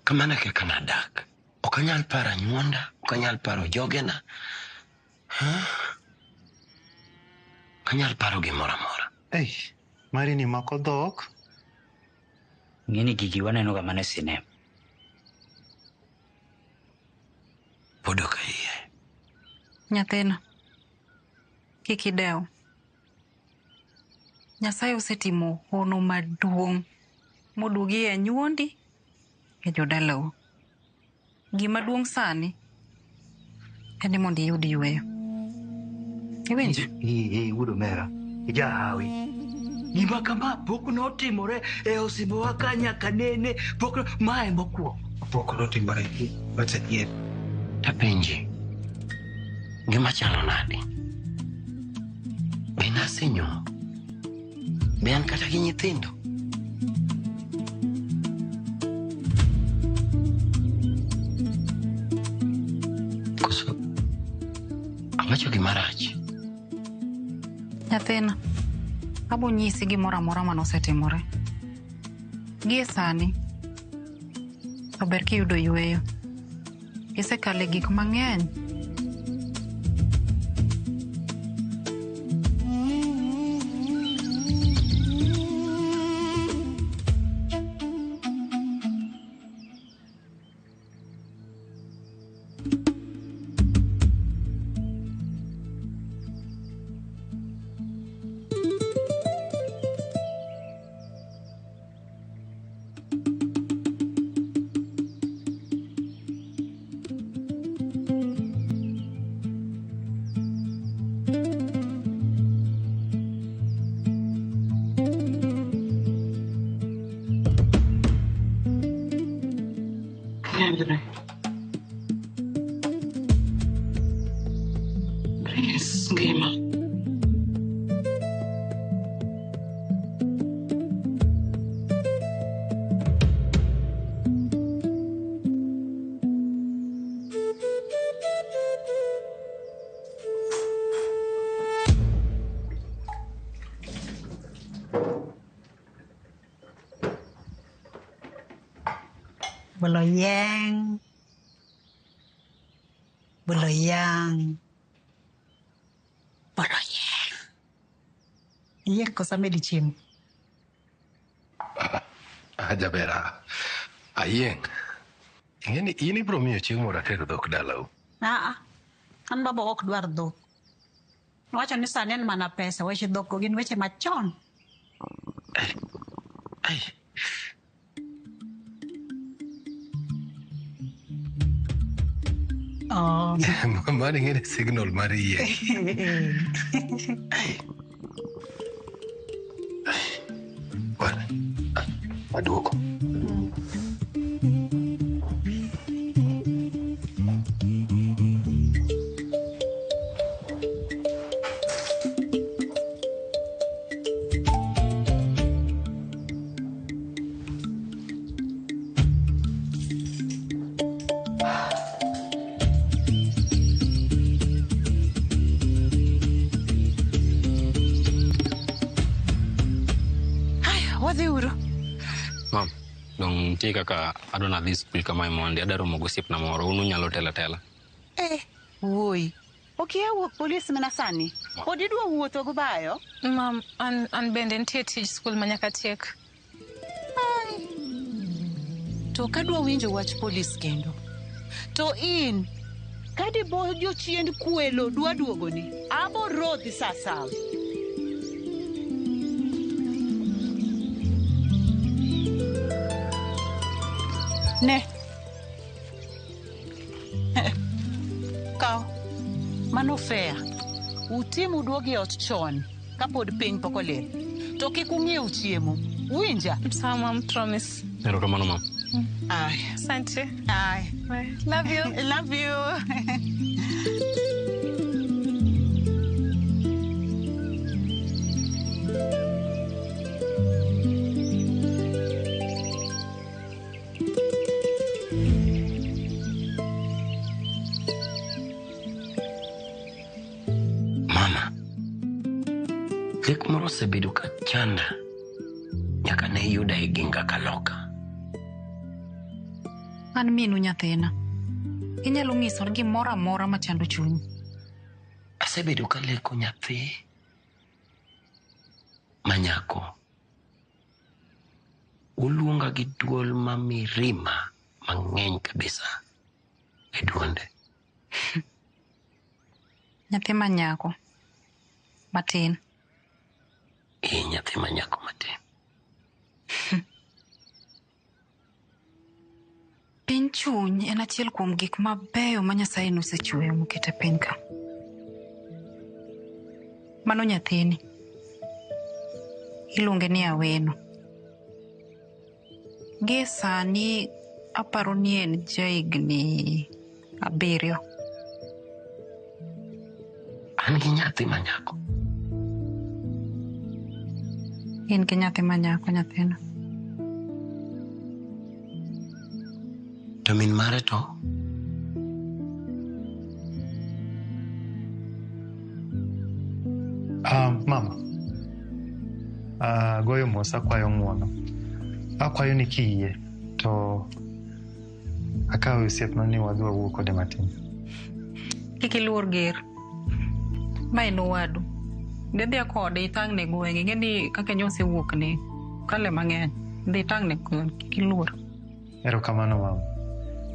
Kamano e kaka nadak. Ok anyal paro anyuonda, ok anyal paro jogena. Ok anyal paro gimoro amora. Ei, mari ni mako dhok. Ng'eni gigi waneno ga mana e sinema. Pod ok ayie. Nyathina, kik idew. Nyasaye osetimo hono maduong' moduogi e anyuondi e jodalau. Gima duong' sani en ni mondo iyud yueyo. Iwinjo? Ee, wuod omera, ijahawi. Gima kama pok notimore e osimbowa ka nyaka nene, pok mae mokwongo. Pok notimore, but adier. Tapenji, gima chalo nade? Be nasenyuomo? Be an kata gi nyithindo? Koso awacho gima rach? Nyathina, abo nyisi gimoro amora manosetimore. Gie sani, to ber kiyudo yueyo. Isekale gik mang'eny. Grace, ngima. Bolo yeng. Bolo yang. Bolo yeng. Iyieng koso amedi chiemo? Jabera, ayieng'. Ing'eni in ibiro miyo chieng' moro ater dhok dalau. Aa, an baba ok dwar dhok. Owacho ni sani en mana pesa, weche dhok go gin weche machon. Oh. Mano ing'eni signal mar yie. Bwana, aduoko. Haya, wadhi uru. Mam, dong nitie kaka adwa nadhi skul kamae mondi, adwa romo gi osiepna moro, un unyalo telo atela. Eh, wuoyi. Okia wuok polis mana sani. Pod idwa wuotho gi bayo? Mam, an bende nitie tij skul ma nyaka tiek. Ai. To kadwa winjo wach polis kendo. To in, ka dipo jochiend kwelo dwa duogoni, abo rodhi sa sawa. Ne. Kaw. Mano fair. Utim uduogi e ot chon kapod piny pok olil. To kik ung'iew chiemo. Uwinja? Sawa mam, promise. Erokamano mam. Ay. Asante. Ay. Bye. Love you. Love you. Mama, lek moro osebedo ka chanda nyaka ne yuda e ginga kaloka. An minu nyathina. Inyalo ng'iso gimoro amora machando chunyi. Asebedo ka leko nyathi manyako. Oluonga gi duol ma mirima mang'eny kabisa e duonde. Nyathi ma nyako matin. Ee, nyathi ma nyako matin. Piny chuny en achiel kuom gik mabeyo ma Nyasaye nosechweyo moketo e piny ka. Mano nyathini. Iluonge ni Aweno. Gie sani aparo ni en jahigni 7. An gi nyathi ma nyako. In gi nyathi ma nyako nyathina. To min mare to? Mama, goyo mos akwayo ng'uono. Akwayo ni kiyie to akawe osiepna ni wadhi wawuo kode matin. Kik iluor ger. Ma en owadu. Dhi adhiya kode itang'ne gweng'. Ing'e ni kaka nyo osewuok ni kale mang'eny. Dhi itang'ne gweng' kik iluor. Erokamano mama.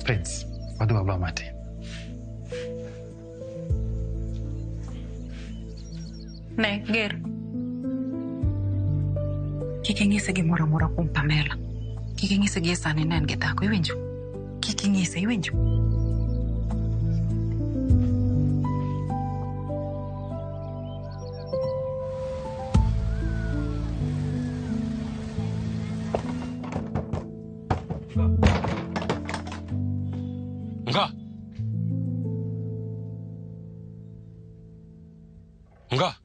Prince, wadhi waba matin. Ne, ger. Kik ing'ise gimoro amora kuom Pamela. Kik ing'ise gie sani ne en gi dhako, iwinjo? Kik ing'ise, iwinjo? Nga. Nga.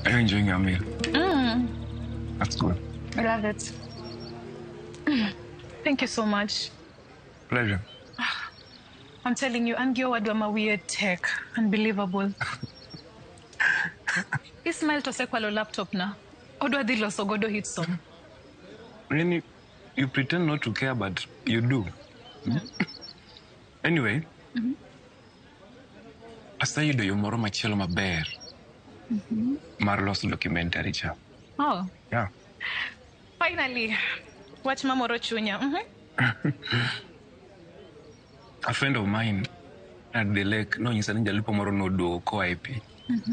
Are you enjoying your meal? That's good. I love it. Thank you so much. Pleasure. I'm telling you, Angio Wadwama weird tech. Unbelievable. Ismail tosekwalo laptop na. Odwa dhi loso godo hit song. Really, you pretend not to care, but you do. Anyway, aseyudo yo moro machielo maber mar loso documentary cha. Oh, Yeah. finally. Wach mamoro chunya. A friend of mine at the lake nonyisa ni jalupo moro noduogo koa e pi.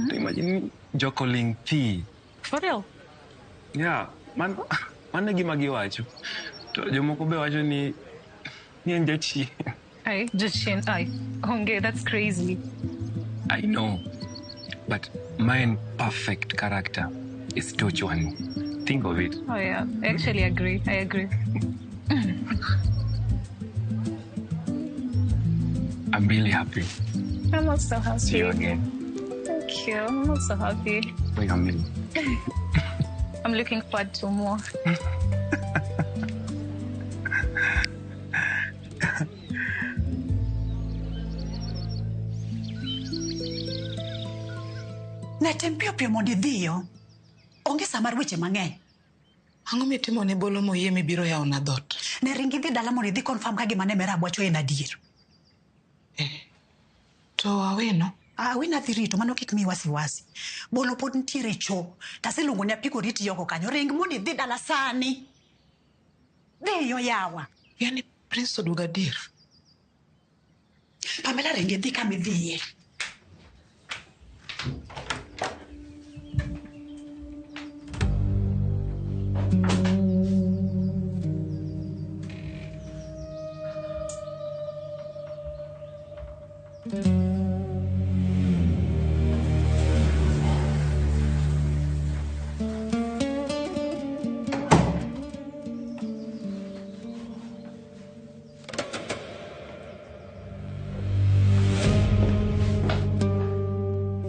To imagine joko ling pi. For real? Yeah, mano e gima giwacho. To jomoko be wacho ni en jachien. Ay, jachien. Ay, onge, that's crazy. I know. But my perfect character is Tochwani. Think of it. Oh yeah, I actually agree. I agree. I'm really happy. I'm also happy. See you again. Thank you. I'm also happy. Wait a minute. I'm looking forward to more. Ne tem piyo piyo mondo idhiyo. Onge sa mar weche mang'eny. Ang'o mitimo ne bolo moyie mibiro yawona dhoot? Ne ring idhi dala mondo idhi confirm ka gima ne Merab wacho en adier. To Awino? Awino adhi rito, mano kik miyi wasiwasi. Bolo pod nitiere e cho. Taseluongo ne apiko riti oko kanyo. Ring mondo idhi dala sani. Dhiyo yawa. Yani Prince oduogo adier? Pamela ring idhi kama idhiye.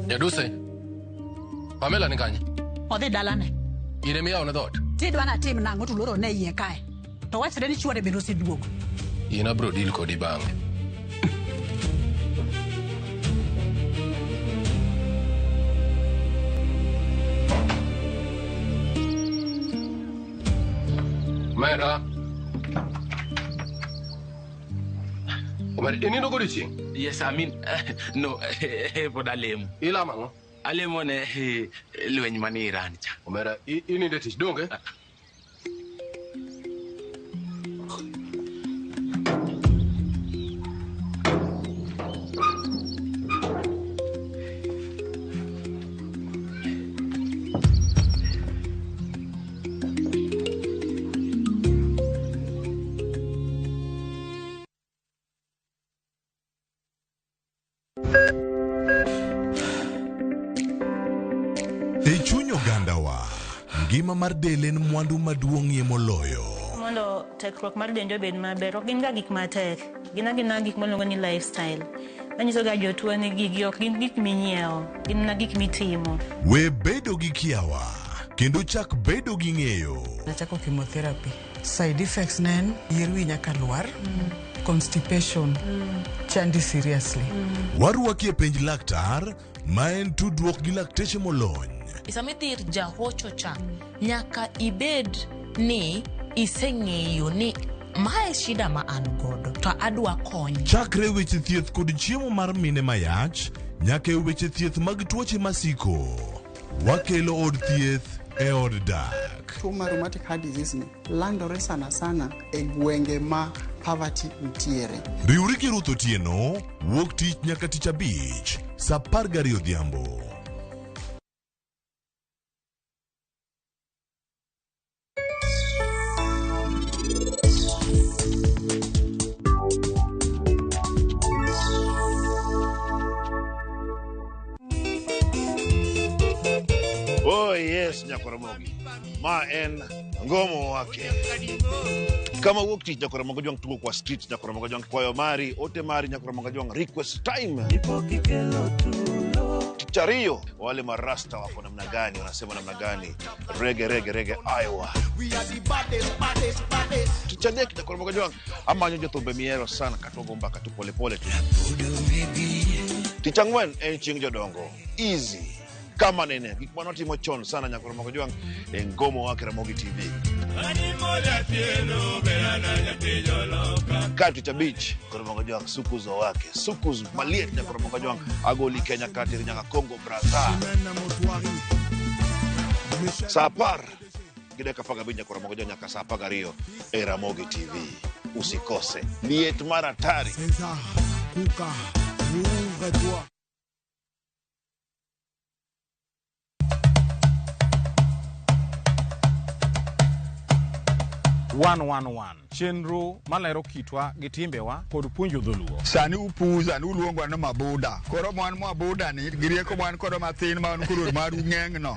Nyaduse, Pamela ni kanye? Odhi dalane. In ema iyawone dhoot? Tidwa natim nang'o to luoro ne iye kae. To wachre ni chuore bende oseduogo. In abro deal kodi bang'e. Omera. Omera, inindo godiochieng'? Yes, I mean, no, pod alemo. Ilamo ang'o? Alemo ne lweny mane Iran cha. Omera, inindo e tich, donge? E chuny ogandawa, ngima mar del en mwandu maduong'ie moloyo. Mondo tekruok mar dendi obed maber, ok gin ga gik matek. Gin agina gik miluongo ni lifestyle. Manyiso ga jotuo ni gigi ok gin gik minyiewo, gin mana gik mitimo. We bedo gi kiawa, kendo chak bedo gi ng'eyo. Nachako chemotherapy. Side effects ne en yier wi nyaka lwar, constipation, chandi seriously. Warwaki e penj laktar, ma en tudruok gi lakteche molony. Sama idhi ir jahocho cha, nyaka ibed ni iseng'eyo ni mae shida ma an godo to adwa kony. Chakre weche thieth kod chiemo mar mine mayach, nyaka e weche thieth mag tuoche masiko. Wakelo od thieth e od dak. Tuo mar rheumatic heart disease ni landore sana sana e gwenge ma poverty nitiere. Riwri gi Ruth Otieno, wuok tich nyaka tich abich, sa 12 odhiambo. Oh yes, Nyakoramogi. Ma en ngomo wake. Kama wuok tich Nyakoramogi Jwang' tugo kwa street Nyakoramogi Jwang' kwayo mari, ote mari Nyakoramogi Jwang' request time. Tich ariyo, wale marasta wako namna gani, wanasema namna gani? Rege rege rege Iowa. Tich adek Nyakoramogi Jwang' amanyo jothumbe mihero sana katogo mbaka tu polepole tu. Tich ang'wen en chieng' jodongo. Easy. Kama nene gik manotimo chon sana Nyakoramogi Jwang' e ngomo wake Ramogi TV. Ka tich abich Nyakoramogi Jwang' sukuzo wake sukuz maliet Nyakoramogi Jwang' agoli Kenya kateri nyaka Congo Brazza. Sa 10 gi dakika 15 Nyakoramogi Jwang' nyaka sa 12 e Ramogi TV. Usikose liet mar hatari. One chenro malero kitwa gi timbewa kod puonjo dholuo. Sani upuza ni uluongwa ni mabuda. Koro mwan mabuda ni gi rieko mwan kodo mathin ma wan koro maru ng'eng no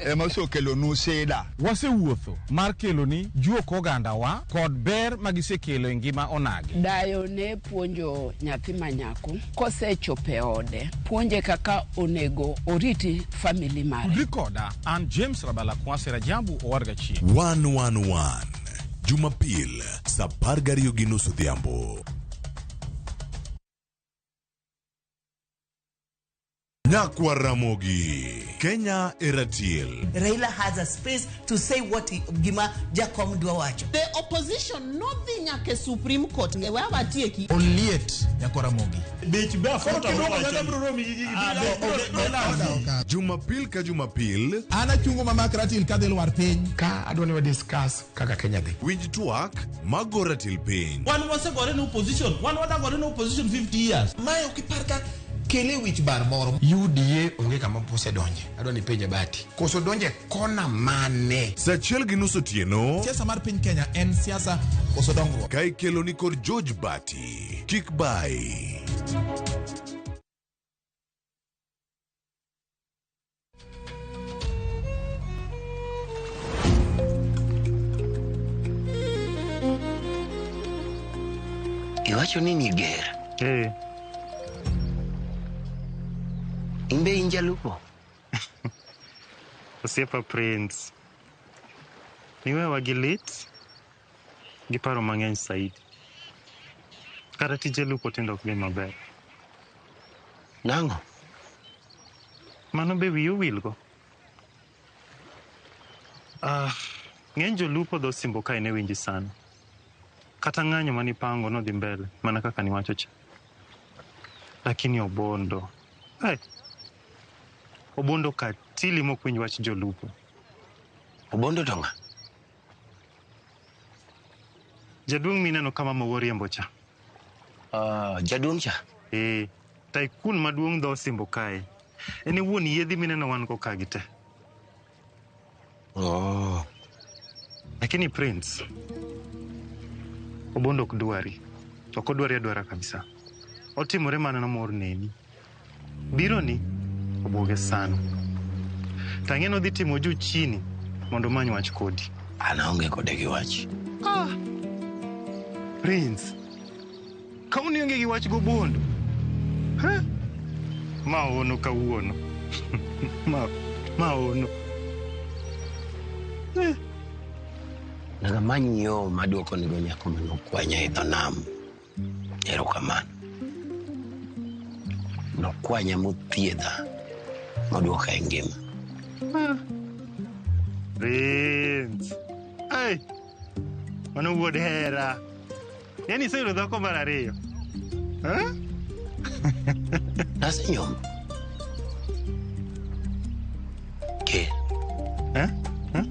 ema osekelonu sida. Wasewuotho mar keloni juok ogandawa kod ber magisekelo e ngima onagi. Dayo ne puonjo nyathi manyako kosechopo e ode, puonje kaka onego oriti family mare. Tudri koda an James Rabala Kwase Rajabu Owarga Chieng'. 111 Jumapil sa 12:30 odhiambo. Nyakwa Ramogi. Kenya e ratil. Raila has a space to say what he, gima Jakom dwa wacho. The opposition nodhi nyaka e Supreme Court e we watieki. Oliet nyakwa Ramogi. Bech be Jumapil ka Jumapil. An achungo mamak ratil kadhi lwar piny. Ka adwa ni wa discuss kaka Kenya dhi. Winj twak mago ratil piny. Wan wasegore ne opposition. Wan wadagore ne opposition 50 years. Mae ok ipar ka kele wich bar moro. UDA onge kama osedonje. Adwa ni penje Bati. Koso donje kona mane? Saa 1:30 otieno. Siasa mar piny Kenya en siasa koso dongruok. Ka ikelo ni kod George Bati. Kik bai. Iwacho ni niger. Eh. Imbe in jalupo. Osiepa Prince. Niwewa gi lit gi paro mang'eny saidi. Kata tije lupo tinde ok dhi maber. Nang'o? Mano be wiyi owilgo. Ng'eny jolupo dho Simbo kae ne winji sana. Kata ng'anyo manipango nodhi mbele mana kaka niwacho cha. Lakini Obondo. Hey. Obondo katili mok winj wach jolupo. Obondo to ng'a? Jaduong' mineno kama mama riembo cha. Jaduong' cha? Eh, tycoon maduong' dho Simbo kae. En e wuon yiedhi mineno wan go ka gi te. Oh. Lakini Prince, Obondo ok dwari. Ok odwari adwara kabisa. Otimore mana nomor neni. Biro ni obuoge sana. Tang'e nodhi timo juu chini mondo omany wach kodi. An aonge kode gi wach. Ah. Prince, kawuono ionge gi wach gobondo. Ha? Ma ono kawuono. Ma ono. Eh. Nyaka many yo maduoko nego nyako manokwanya e dho nam. Erokamano. Nokwanya mothiedha moduoka e ngima. Prince. Ai. Mano wuod hera. Yaani iseyudo dhako mar ariyo. Eh? Nasenyombo. Ke. Eh? Eh?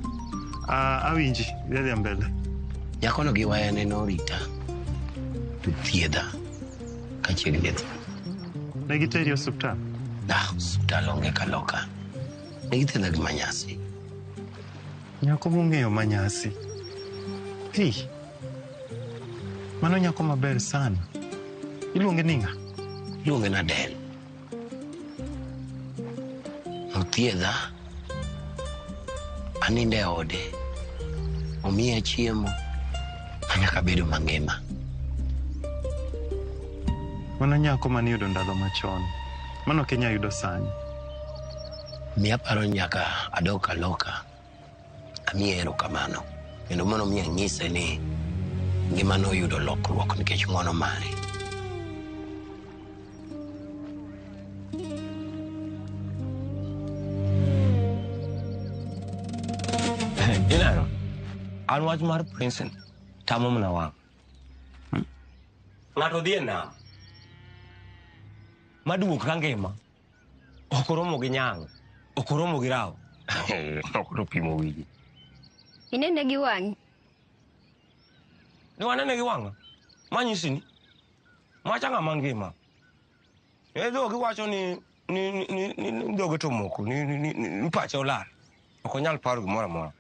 Awinji, dhi mbele. Nyakono gi wayane norita to thiedha kachiegni tho. Ne giteri e osiptal? Ah, osiptal onge kaloka. Ne githiedha gi manyasi. Nyako mong'eyo manyasi. Hey. Mano nyako maber sana. Iluonge ni ng'a? Iluonge ni Adel. Nothiedha, anindo e ode, omiya chiemo, anyaka abedo mangima. Mano nyako maniyudo ndalo machon. Mano ok inyal yudo sani. Miya paro nyaka adok aloka, amiye erokamano. Kendo mano miyo anyise ni ngimane oyudo lokruok nikech ng'wono mare. Ineno, an wach mar Prince tamo mana wang'. Ng'ato dhi e nam maduok ka ngima, ok oromo gi nyang', ok oromo gi rawo. Ok opimo wigi. Inene gi wang'i? Ne wanene gi wang'a? Manyisi ni macha ng'ama ngima. E dhogi wacho ni dhoge to moko, ni pache olal. Ok onyal paro gimoro amora.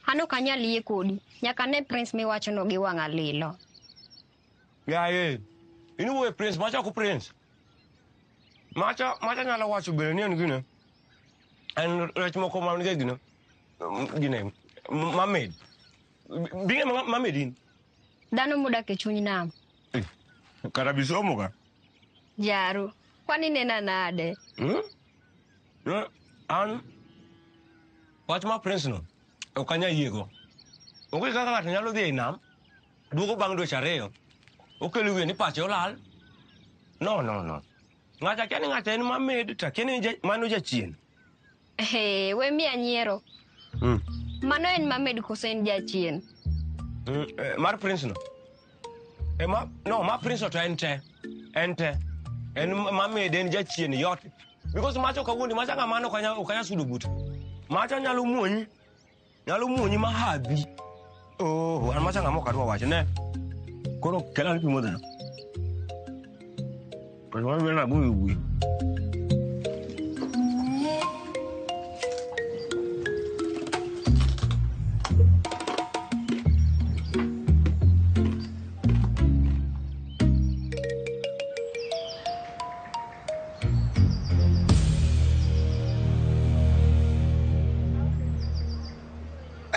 An ok anyal yie kodi. Nyaka ne Prince miwachono gi wang'a lilo. Yaye, in iwuoyo Prince, macha ok Prince. Macha nyalo wacho bende ni en gine. En rech moko man gi gine. Gine, mamed. Binge mamed in. Dhano modak e chuny nam. Kata bisomo ka. Jaru, kwani nena nade? An wach mar Prince no ok anyal yiego. Onge kaka ng'ato nyalo dhi e nam, duogo bang' dweche ariyo, okelo wiye ni pache olal. No, no, no. Ng'ato akia ni ng'ato en mamed to akia ni mano jachien. He, we miya nyiero. Mano en mamed koso en jachien? Mar Prince no. Ma, no, ma Prince no to en te. En te. En mamed en jachien yot. Because macho kawuondi, macha ng'ama no ok anya sudo bute. Macha nyalo muonyi. Nyalo muonyi ma habi. Oh, an macha ng'ama ok adwa wacho ne. Koro kela pi modho no. Koro wan bende nabuyo wuoyi.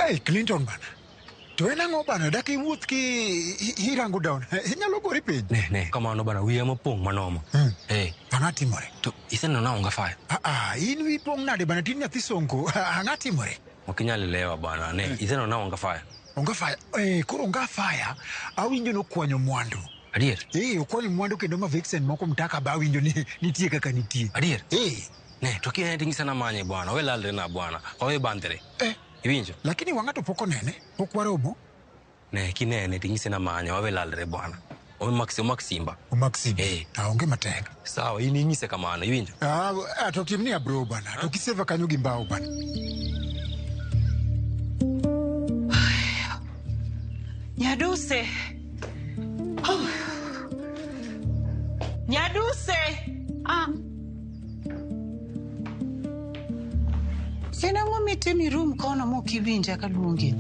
Hey, Clinton bana. To en ang'o bana dak iwuoth ki irango down. Inyalo gori piny. Ne, kamano bana wiya mopong' manoma. Eh. Ang'o timore? To iseneno na onga fire. Ah, in wi pong' nade bana tin nyathi sonko. Ang'o timore? Ok inyal lewa bana. Ne, iseneno na onga fire. Onga fire. Eh, koro onga fire. Awinjo nokwanyo mwandu. Adier? Eh, okwanyo mwandu kendo ma vixen moko mtaka ba awinjo ni nitie kaka nitie. Adier? Eh. Ne, to kinene ting'isa na manye bwana. We lalre na bwana. Wawe bandre. Eh. Iwinjo? Lakini wang'a to pok onene, pok waromo. Ne, kinene ting'ise na manye, wawe lalre bwana. Omak simba. Omak simba. Eh. Aonge matek. Sawa, in inyise kamano, iwinjo? Ah, to timni abro bana. To kiseva kanyo gi mbao bana. Nyaduse. Oh. Nyaduse. Ah. En ang'o mitimo irum kono mok iwinja kaluongi?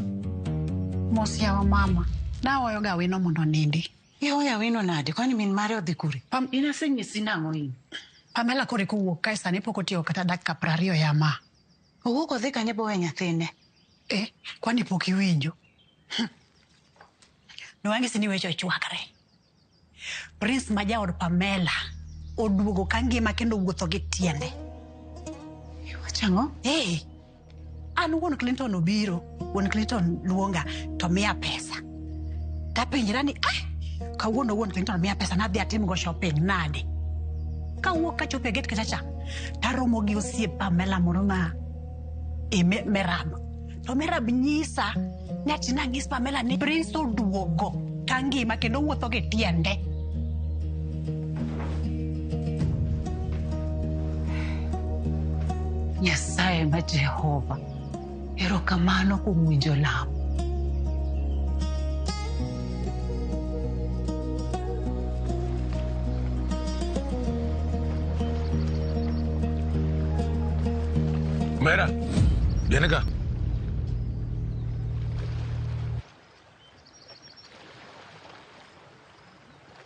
Mos yawa mama. Naoyo ga wino mondo onindi. Ihoyo awino nade? Kwani min mare odhi kure? In asenyisi nang'o in? Pamela koro eka owuok kae sani pok otieko kata dakika 20 ya ma. Owuok odhi kanye bowe nyathine? Eh, kwani pok iwinjo? Nowang'isi ni weche ochwakre. Prince ma jaod Pamela oduogo ka ngima kendo wuotho gi tiende. Iwacho ang'o? Eh, an wuon Clinton obiro, wuon Clinton luonga to miya pesa. Tapenjra ni, kawuono wuon Clinton miya pesa nadhi atimgo shopping nade? Kawuok kachopo e gate kacha cha, taromo gi osiep Pamela moro ma Merab. To Merab nyisa ni ati nang'is Pamela ni Prince oduogo ka ngima kendo wuotho gi tiende. Nyasaye ma Jehova, erokamano kuom winjo lamo. Mera, viene ka.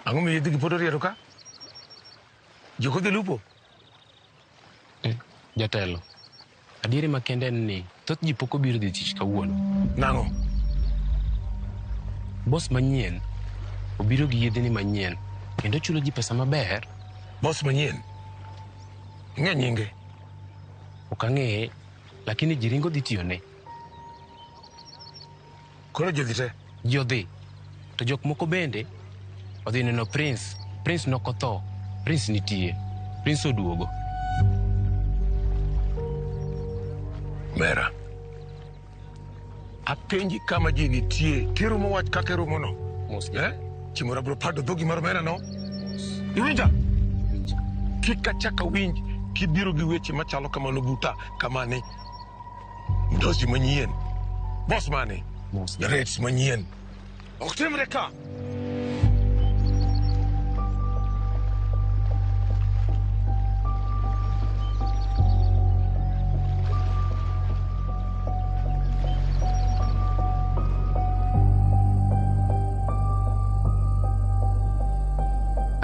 Ang'o miyo idhi gi pod oriero ka? Jok odhi lupo? Jatelo, adieri makende en ni thoth ji pok obiro dhi tich kawuono. Nang'o? Boss manyien obiro gi yedheni manyien kendo chulo ji pesa maber. Boss manyien? Ing'e nyinge? Ok ang'eye, lakini ji ringo dhi tiyone. Koro ji odhi te? Ji odhi. To jok moko bende odhi neno Prince. Prince nok otho. Prince nitie. Prince oduogo. Mera, apenji kama ji nitie, tirumo wach kaka irumo no. Eh? Chieng' moro abiro pado dhogi mar omera no. Iwinja? Kik achak awinj kibiro gi weche machalo kamano buta kamani. Ndosi manyien. Boss mane? Rates manyien. Ok timre ka.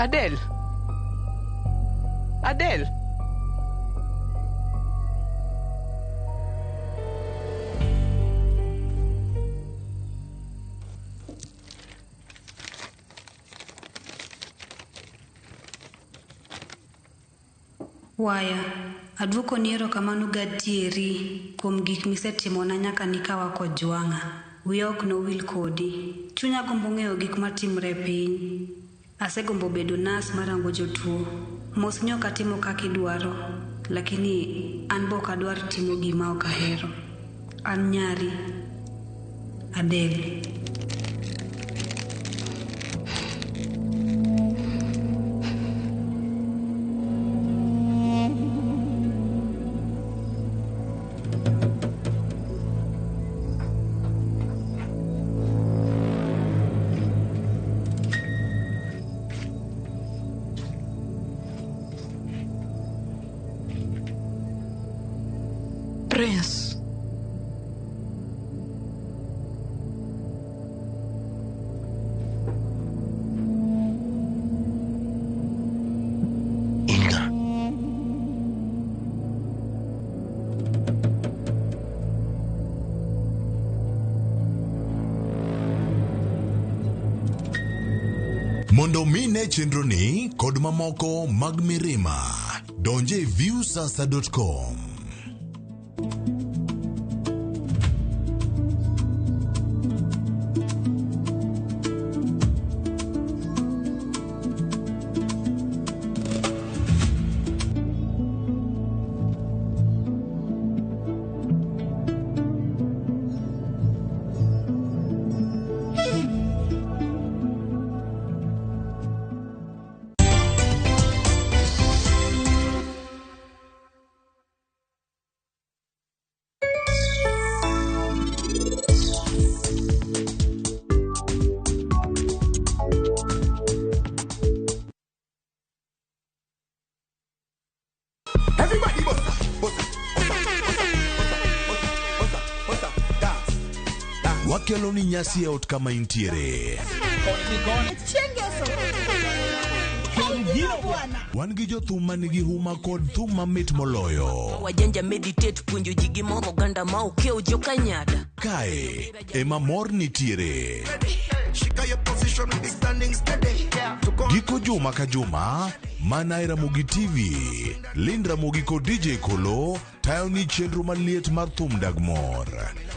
Adele. Adele. Waya, aduokoni erokamano gadieri kuom gik misetimona nyaka nikawa kod jwang'a. Wiya ok nowil kodi. Chunya gombo ng'eyo gik matimre e piny. Asegombo bedo nas marango jotuo. Mos ne ok atimo kaka idwaro, lakini an be ok adwar timo gima ok ahero. An nyari, Adele. Prince. Mondo mi ne chenroni kod mamoko mag Mirima, donje e viusasa.com. Everybody bossa, bossa, bossa, bossa, bossa, bossa, bossa, dance. Wakelo ni nyasi e ot kama intiere. Wan gi jothum manigi huma kod thum mamit moloyo. Wajanja meditate puonjo ji gimoro oganda ma okiewo jokanyada. Kae ema mor nitiere. Shika your position, be standing steady. Giko juma ka juma, mana e Ramogi TV, Lind Ramogi kod DJ Kolo tayo ni chenro maliet mar thum dag mor.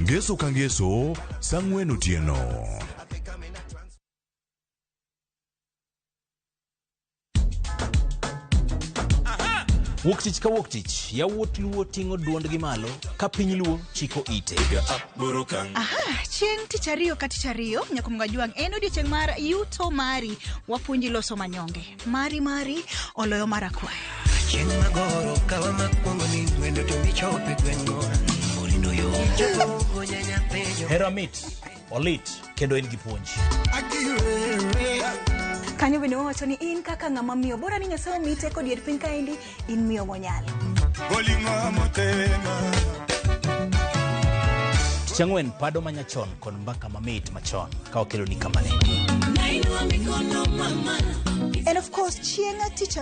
Ngeso ka ngeso, saa ang'wen otieno. Wuok tich ka wuok tich, yawuot Luo ting'o duondgi malo ka piny Luo chiko ite. Aha, chieng' tich ariyo ka tich ariyo Nyakumga Jwang' en odiochieng' mar yuto mari, wapuonji loso manyonge. Mari mari oloyo mar akwaya. Chieng' magoro kawa makwongo ni wendo to michope gweng'wa. Orindo yo. Hera mit, olit, kendo en gi puonj. Kanyo bende wawacho ni in kaka ng'ama miyo bora ni Nyasaye omiyi teko dier piny kaendi in miyo monyalo. Tich ang'wen pado manyachon kod mbaka mamit machon ka wakelo ni kamane. And of course chieng' tich